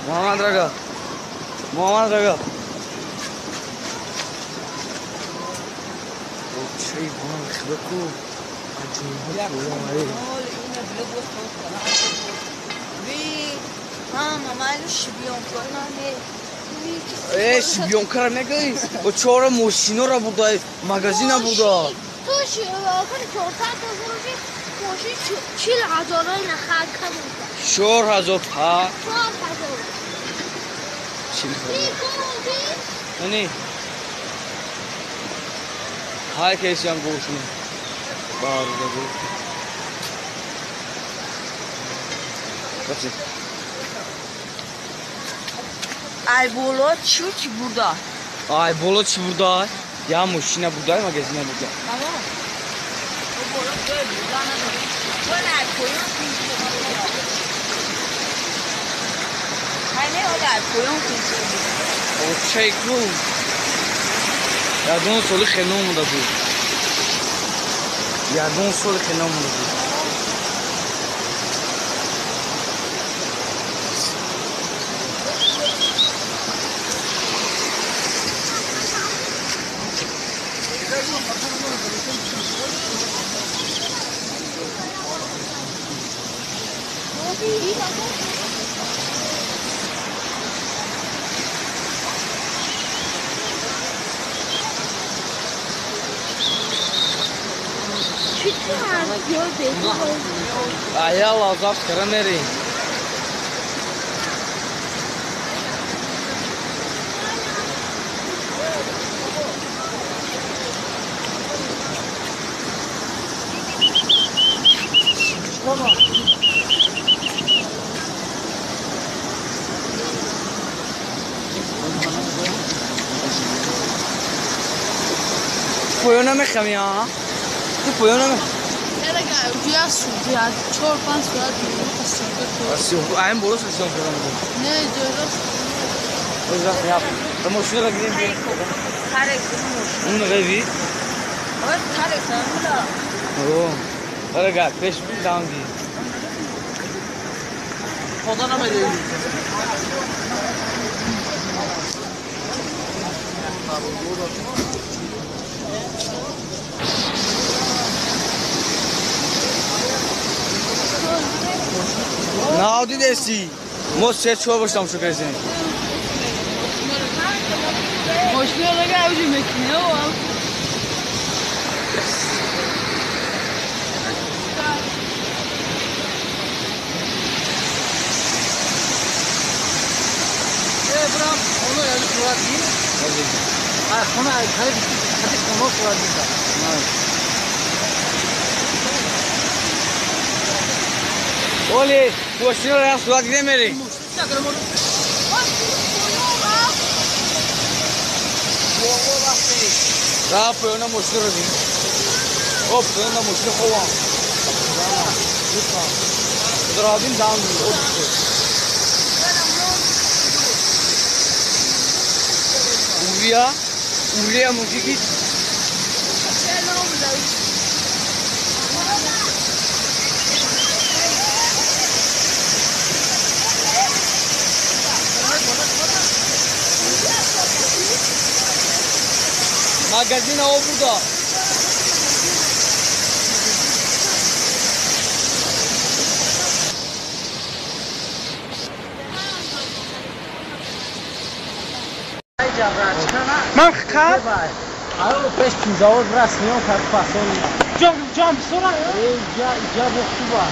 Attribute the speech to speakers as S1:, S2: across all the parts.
S1: Муҳаммад рага. Муҳаммад рага. Чӣ бон хибаку. Э, шибёнкара мегӯӣ? О чора мошинора бурда, магазина бурда.
S2: Ту 400 фурӯши мошин 40 000 нахарка бурда.
S1: 4000 ҳа?
S2: 4000.
S1: 40 000. Яъне ҳай кесиам гӯшни. Барда гӯ. Рафти.
S3: Ай боло чӣ чӣ бурда?
S1: Ай боло чӣ бурда? Я мошина бурда, магазина бурда.
S3: Тамом. О боло ҷой бурда надорӣ. Вала поён ҳайне ола поён кунчи.
S1: О чай ку. Ягон соли хеле омада буд. Ягон соли хеле омада буд. Аяла завтра мери. Поё намехами, а? Ту поё намехами.
S2: 4-5 соат
S1: мемонад. Айн боло съёмка кардам.
S2: Не, ҷои
S1: рост. Мошинро гирем. Он ғеви? Ора пеш данги.
S4: Худо намедиҳад.
S1: Нав дидеси? Мо се-чор бор тамошо кардем.
S2: Мошино рага авҷи мекунам.
S4: Брам, оно яли сурат гир. А хона хали хати хона сурат гир.
S1: Оли, мошино ра сурат гир мери. Ра поёна мошино ро дид. О, поёна мошино ховам. Дробин даун. Урия, Урия мужики. Магазин о бурда.
S4: من خب آره پیش پیزاور راست میام کار پاسون جام جام سورا ای جا جا خوبه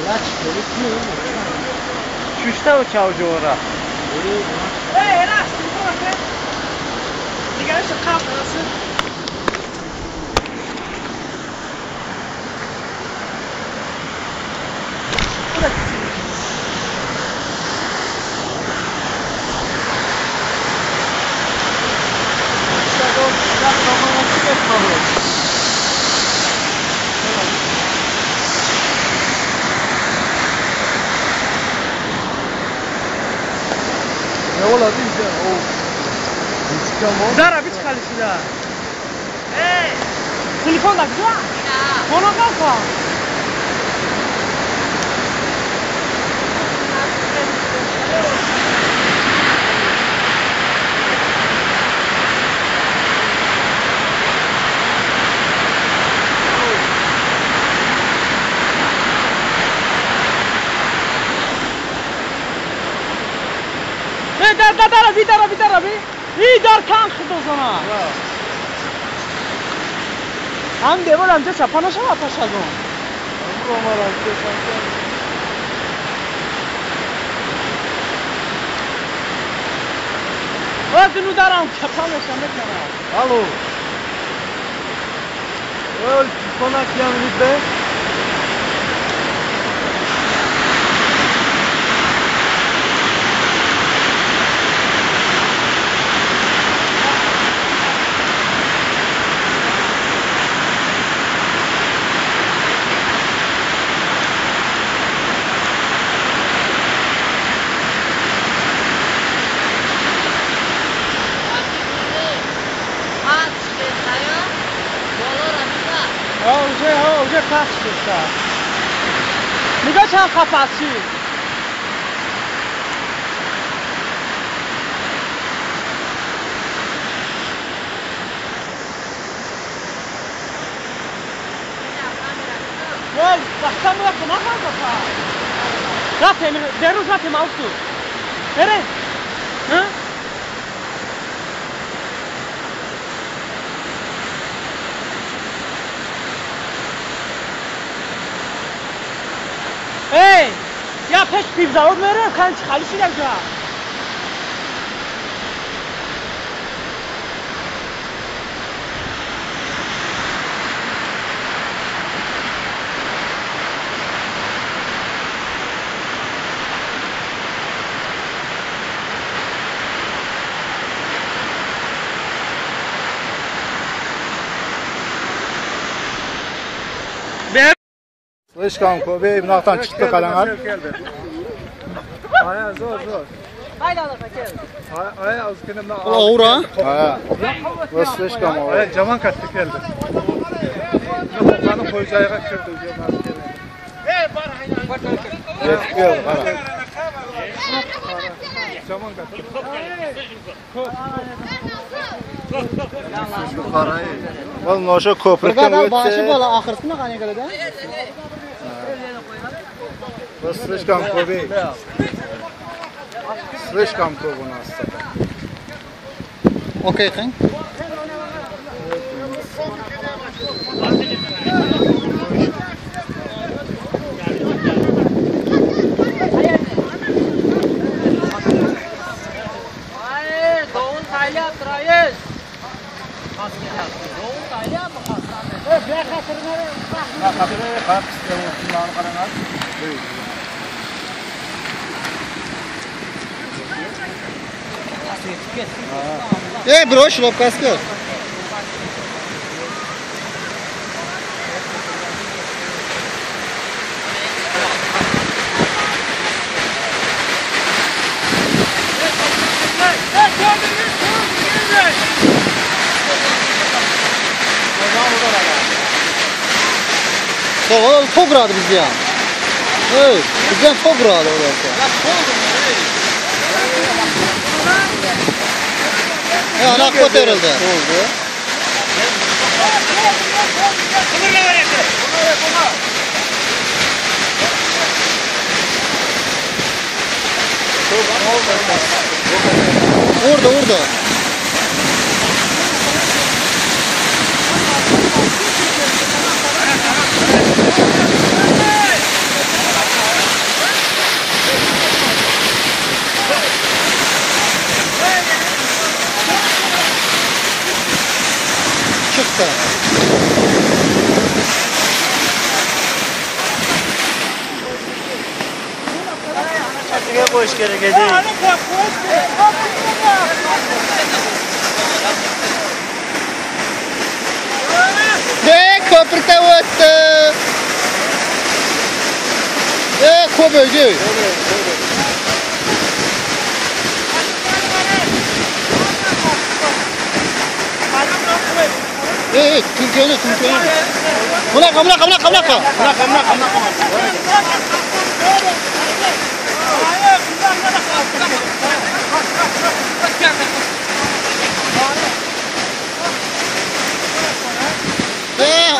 S4: لا چطوری چوشتا و چاو جورا ای راست میکنه دیگه اش قاف راست Zara biç kalışıda. Telefon da güzel. Ona kalka. در کن خدوزانا هم دیوار همجا چپا نشود پش از اون باز اینو درم چپا نشم بکنم.
S5: Alo. Öl, konak yanımız be.
S4: نگاه چند خفصی وقتا میرفت نخواهد رفتیم در روز رفتیم اوستو بره ها؟ ای یا پیش پیوزاود میره کن خالی شد اینجا.
S5: Слишком ko'p, bunaqdan chiqdi qaranglar. Aya zo'r, zo'r. Aya ozgina
S6: Og'ir ha?
S5: Ha. Слишком og'ir. Aya jamon katta keldi. Qani qo'y joyiga kirdi, yetib keldi, qara. Jamon katta. Mana o'sha ko'prikdan o'tdi.
S6: Boshi bola oxirisi nima qanday keladi?
S5: Слишком ko'p. Слишком ko'p у нас.
S6: Okey, qing.
S5: Ey, birov shlopkasi ko'r. To'q uradi bizni ham. Ey, bizni ham to'q uradi ular. Ana ko'tarildi. Bo'ldi. Urdi, urdi. Çıktı.
S4: Qo'yish kerak edi.
S6: Ey, ko'prikdan o'tdi. Ey, ko'paydi. Ey, tunkani, tunkani. Bunaqa, bunaqa, bunaqa, bunaqa. Bunaqa, bunaqa, bunaqa.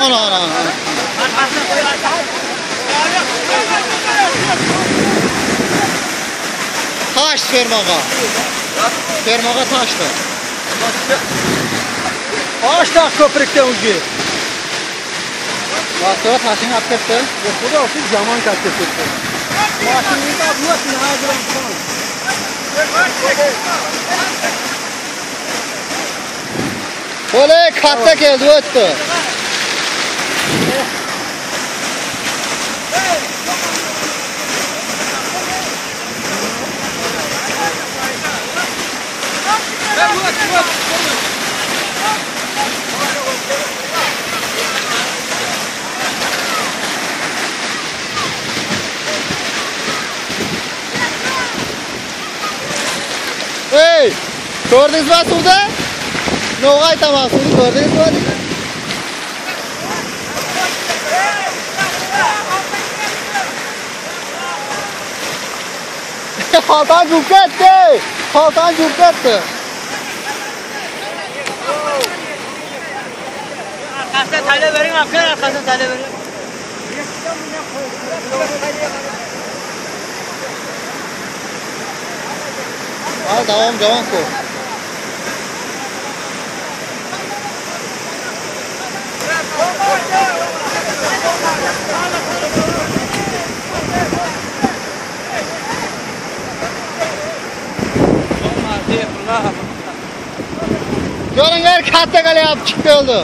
S6: Ana ana ana. Taş fermağa. Fermağa taştı.
S4: Taş da köprükte ucu.
S6: Motora taşını atıp ketdi.
S4: Xudo siz yomon katta ketdi. Mashinani oblatni hozir.
S6: Oley, katta keldi, o'tdi. Ey, ko'rdingizmi suvda? No'g'ay tomon suvni ko'rdingizmi? Xaltan yuvib ketdi. Xaltan yuvib ketdi.
S3: Arkasına tale verin, arkasına tale verin.
S6: Al, davom, davom ku. Ko'ringlar, katta qalyap chiqib keldi.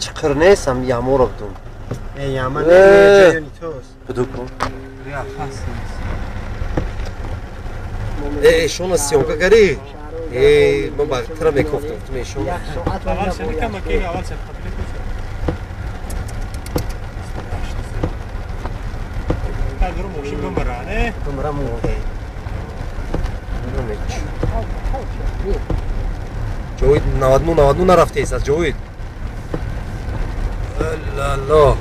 S4: Chiqir nesam yamor obdum.
S7: Yaman ne nitos.
S4: Buduko. Шона съёмка кари? Ман ба тра мекофтам, ту мешон. Ҷовид 99 99 нарафтест аз Ҷовид. Алло.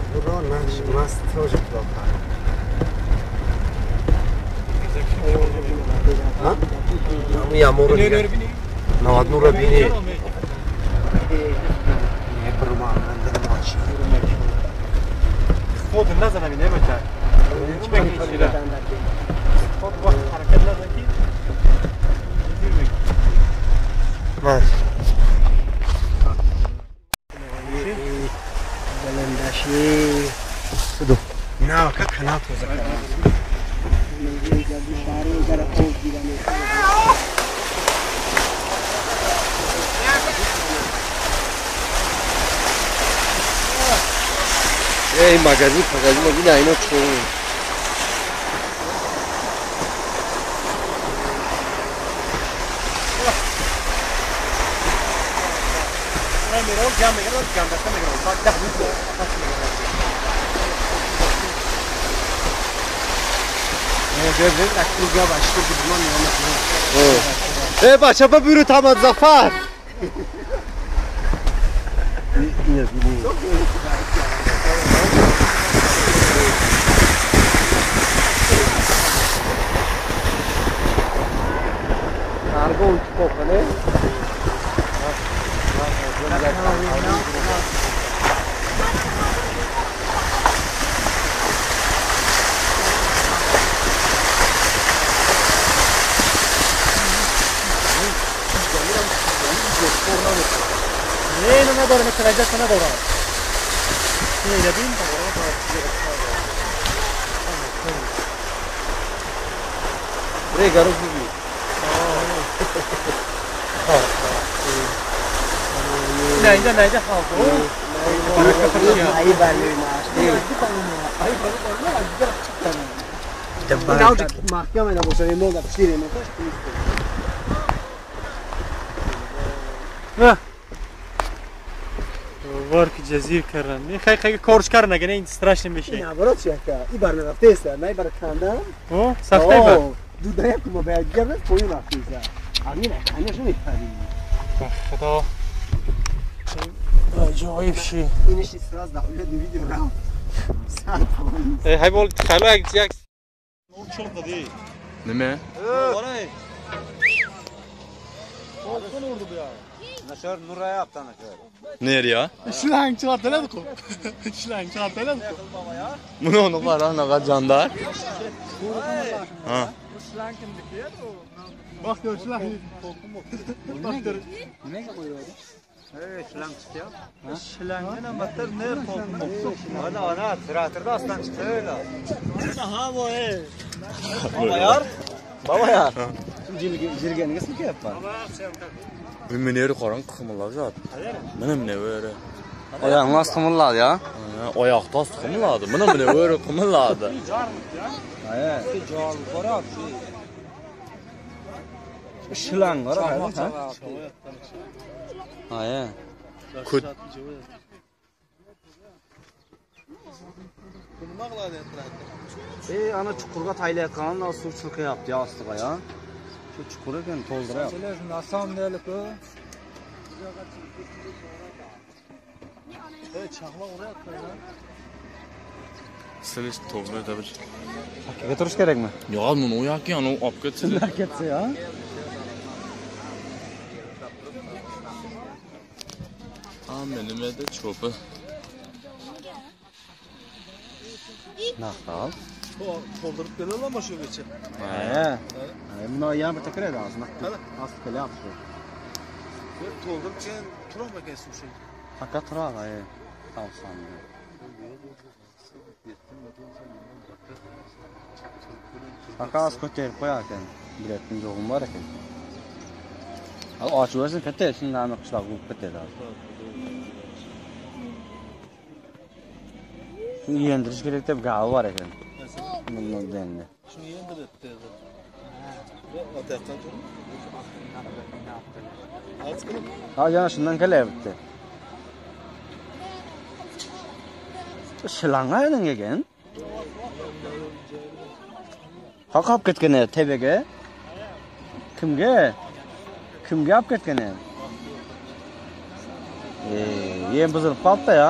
S4: Ҳамун яморо дигар 99 ро бини.
S7: Худ назанам ин бача. Худ вақт ҳаракат назан ки.
S4: Маш.
S7: На, как канал тоза кард.
S4: Эй, магазин, магазин, бина ино чӣ. Эй, бача, ба бюро тамад Зафар. Аргон чипоха, не?
S7: Не, надорам, мутаваҷҷah надорам.
S4: Регару биби.
S7: Не, инҷа, не, инҷа халқ. Варки ҷазир кардан. Ин хай хай корш кардан, агар ин страшно мешавад.
S6: Наоборот чака. И бар нарафтеса, най бар кандан.
S7: О, сахтай бар.
S6: Ду дая кума ба гап поин рафтеса. Амин, конечно мефаҳмӣ.
S7: Худо. Аҷоиб ши.
S6: Иниш сразу да улед видео рафт. Сар поин.
S7: Эй, хай бол хайло як як. Нур чор дади.
S1: Nima?
S7: Оре. Толқин urdu bu ya.
S5: Nashar nurayapti ana shu.
S1: Nereye?
S7: Shlang chiqartiradi-ku. Shlang chiqartiradi-ku.
S1: Buni uni qara, anaqa jandar. Ha.
S7: Bak gör shlang. Bak gör.
S5: Nimaga qo'yadi? Ey, shlang chiqyapti.
S7: Shlangdan ham battar ner to'lqin.
S5: Ana, ana, traktorda aslan chiqdi öyle.
S7: Ha bu ey.
S5: Babayar. Babayar. Jirganiga silkayapman.
S1: Mineri qarang qimillab yotdi. Mana mana böyle.
S5: Oyog'ing osti qimilladi ya.
S1: Oyoq tost qimilladi. Mana mana böyle qimilladi.
S5: Ha. Shlang qara, ha. Ha.
S1: Kut.
S5: Ey, ana chuqurga taylayotgandan suv chiqyapti ya ostiga ya. Shu chuqur ekan to'ldiryapti.
S1: Silish to'g'ri tabi.
S5: Chakkaga turish kerakmi?
S1: Yo'q, buni u yoqqa anu olib ketsin.
S5: Ketsa ya.
S1: Hamma nimada cho'pi.
S5: Naqal.
S7: To'ldirib keladilar shu gacha.
S5: Ha. Buni yana bir kiradi hozir. Hozir kelyapti.
S7: To'ldirib keyin turarmi ekan suv shu?
S5: Faqat turadi, ay. Tavsan. Faqat az ko'tarib qo'yar ekan. Biletning yo'g'im bor ekan. Al ochib yuborsin, katta shundan qishloq bo'lib ketadi hozir. Shuni yendirish kerak deb gapi bor ekan. Bundan endi.
S7: Shuni yendirib dedi. Otaqdan turib.
S5: Ha, yana shundan kelyapti. Shilangga ekan. Qaqa olib ketgan edi tepaga. Kimga? Kimga olib ketgan edi? Yem buzilib qolibdi ya.